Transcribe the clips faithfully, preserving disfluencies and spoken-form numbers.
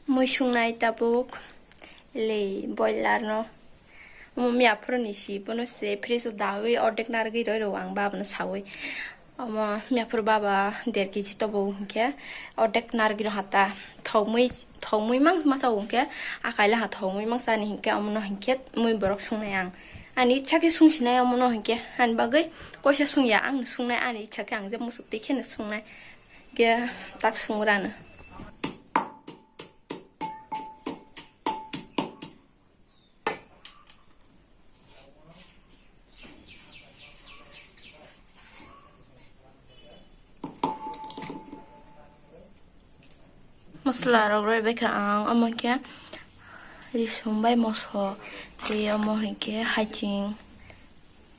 Mui sungnai tabuk le boiler no. Omo miya phuru ni si bono se fridge o dagwi ordek narwgwi roi rw ang baba no sawi. Omo miya phuru baba der kg tobo hinkhe ordek narwgwi rw hata thokmui thokmui mang masa hinkhe akaila ha thokmui mang sani hinkhe omo no hinkhe mui borok sungnai ang. Ani ichha khe sungsinai omo no hinkhe ani bagwi koisa sungya ang sungnai ani ichha khe ang je musuk twi kheno sungnai. Khe tak sung rano. Masala rok roi bai kha ang, omo khe risum bai moso tei omo hinkhe haiching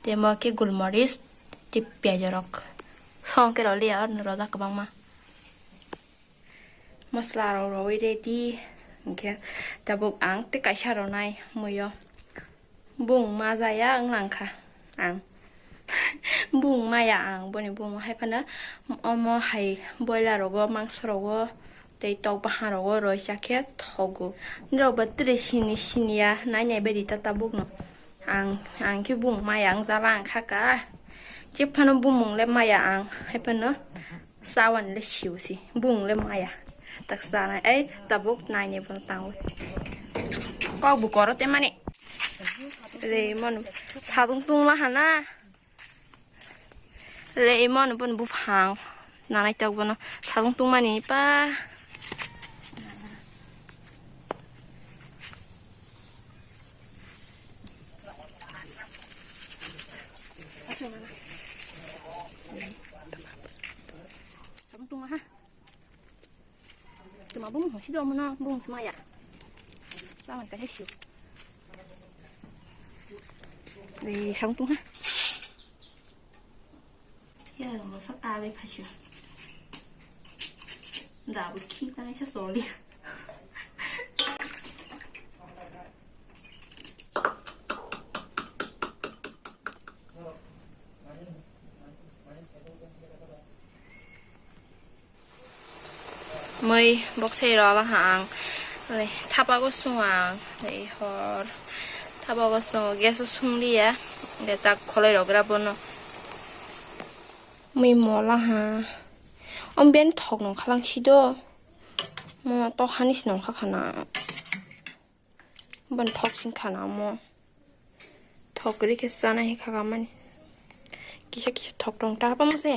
tei omo khe gulmoris tei piyaj rok song khe rw liya, oro rojak kwbangma. Masala rok rwi ready hinkhe tabuk ang tei kaisa rwnai muio. Bung ma jaya wng lang kha ang. Bung maya ang boni bung hai phano omo hai boiler rogo, mangso rogo tei tok bahan rogo roi cha khe thogo. Nirok ba tre sini siniya nai nai bai rita tabuk no. Ang ang khe bung maya wng jala ang kha ka. Chep phano bumung le maya ang hai phano. Sawan le siu si, bung le maya. Tak sana, ai, tabuk nai ni bono tangwi. Kok bu koro te mani. Le mon, sadung tung la hana. Le mon bun buphang. Nanai tok bono, sadung tung mani pa. Tuma bung hosi do mono bung sima ya. Sawan ka hesio. Di sang tung ha. Ya, mo sa ta le phasio. Da bu ki ta sa soli. Mui boksai rw la ha ang. Thapa go sung ang. Hor thapa go sung gas o sung liya. De tak kholai rok gra bono. Mui mola ha. Om ben thok nong khalang si do. Mo to hani si nong kha khana. Bon thok sing khana mo. Thok ri khe sana hi kha mani. Kisa kisa thok tong ta pa mo se.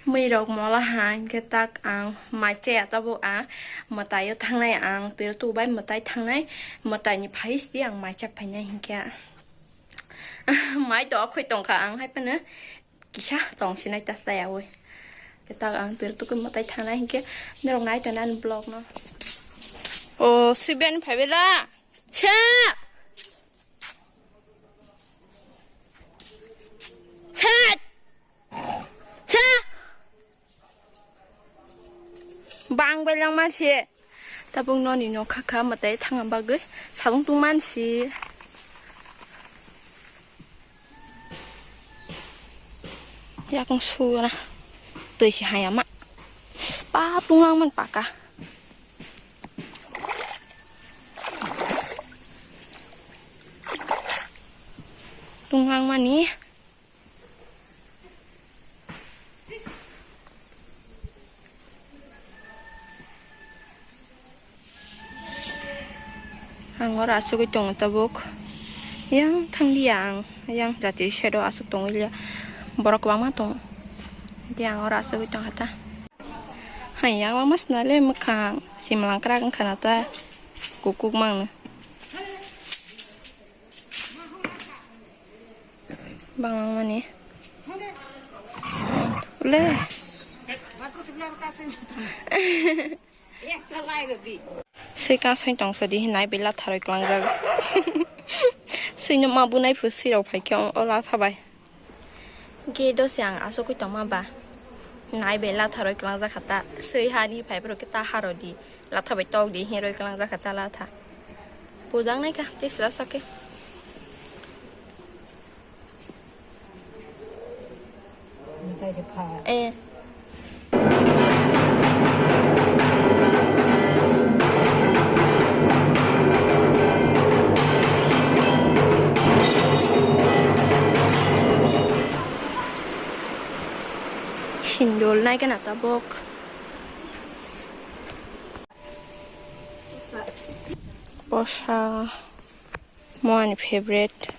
Mui rok mola ha hinkhe tak ang mai chaya tabuk ang mwtai o thangnai ang twi rw tu bai mwtai thangnai mwtai ni phai si ang mai cha phainai hinkhe. Mai to okhoi tongkha ang hai phano kisa tong sinai ta chaya oi. Khe tak ang twi rw tu mwtai thangnai hinkhe norok nai tong nani vlog no. O siben phai bela. Sa! Sa! Sa! Bang bai lang ma se. Tabuk noni no kha kha mwtai thang bagwi salong tung man si. Yakung sura. Twi si haya ma. Pa tung lang man paka. Tunglang mani. Ang oro asugwi tongo tabuk. Yang thanglia ang, yang jati side o asuk tongwi lia. Borok kwbangma tongo. Yang oro asugwi tongkha ta. Hai, yang ma swnale mwkhang simlang kwrak wngkha na ta. Kukuk mangno. Bangmani. Ule. Swi ka swi tong sodi hinai bela tharoi klangjak. Swi no ma bunai phu swi rok phai khe o la thabai. Gate o se ang asugwi tongma ba. Nai bai latha roi kwlangjak kha ta. Swi hani phai borok khe ta ha rw di. Latha bai tok di hinwi roi kwlangjak kha ta latha. Pujak nai kha tei sila sak khe. Eh. Kena tabuk. Bosa mo ani favorite.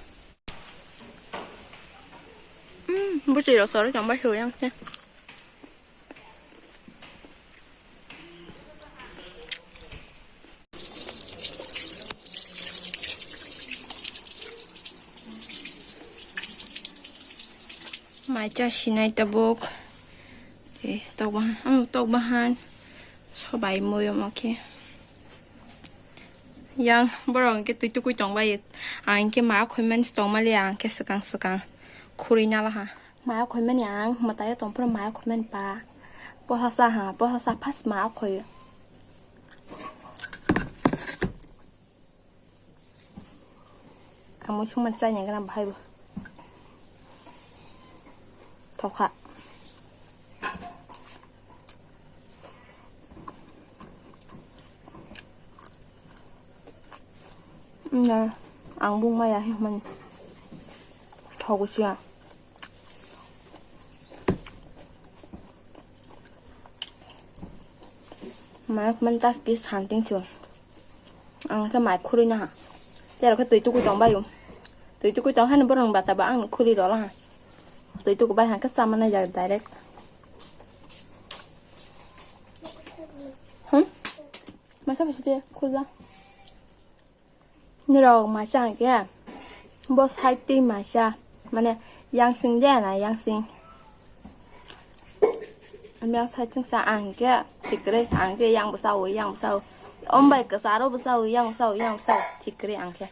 Mm, buti rok sori tong bai suri yang se. Mai cha sinai tabuk. Eh, tok bahan, ang tok bahan. Sobai moyo mo khe. Yang borok hwnkhe twi tukui tongbai. Ang hwnkhe ma khoimani tongmali, ang khe swkang swkang khurui nalaha. Maya khoimani ang mwtaio tongphuru maya khoimani pa. Pohasa ha, pohasa phas maya khoio. Ang muisungmani chaini gana bahai bo. Thokha. Ang bung maya himani. Thogo siya. Maya khoimani tas kis santing chu. Ang khe mai khurui naha. Tei rok khe twi tukui tong bai o. Twi tukui tong hani borok ni bata ba ang khurui rw laha. Twi tukui bai hang khe chama nai jak direct. Hmm? Masa pasi de khulja. Nirok maisa hwnkhe bo side twi maisa, mane yangsing de na yangsing. Miyang side chwngsa ang hwnkhe thik kwrwi, ang hwnkhe yang bwsa o, yang bwsa o. Om bai kwcharo bwsa o, yang bwsa o, yang bwsa o, thik kwrwi ang khe.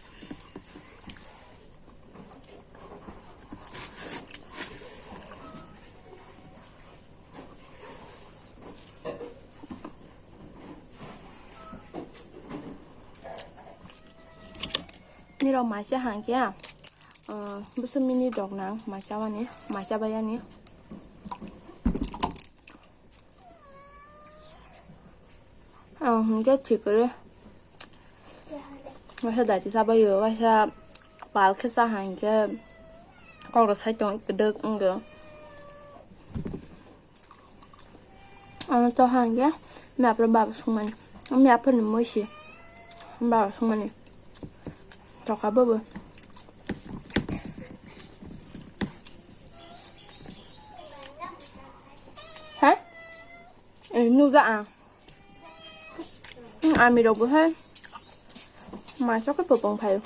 Nirok maisa hangkhe, ah, bwswk minute rok nang maisa mani, maisa bai ani. Ang hwnkhe thik kwrwi. Waisa daiti chabaio, waisa pal khe cha hangkhe kok rw side tong kwdwk wngkhe. Ano to hangkhe mia phuru baba sungmani. Mia phuru ni moi si baba sungmani. Tokha bobo. Ha? Eh, nukjak ang. Hmm, ami rok bo hai. Maisa khe bopong phaio.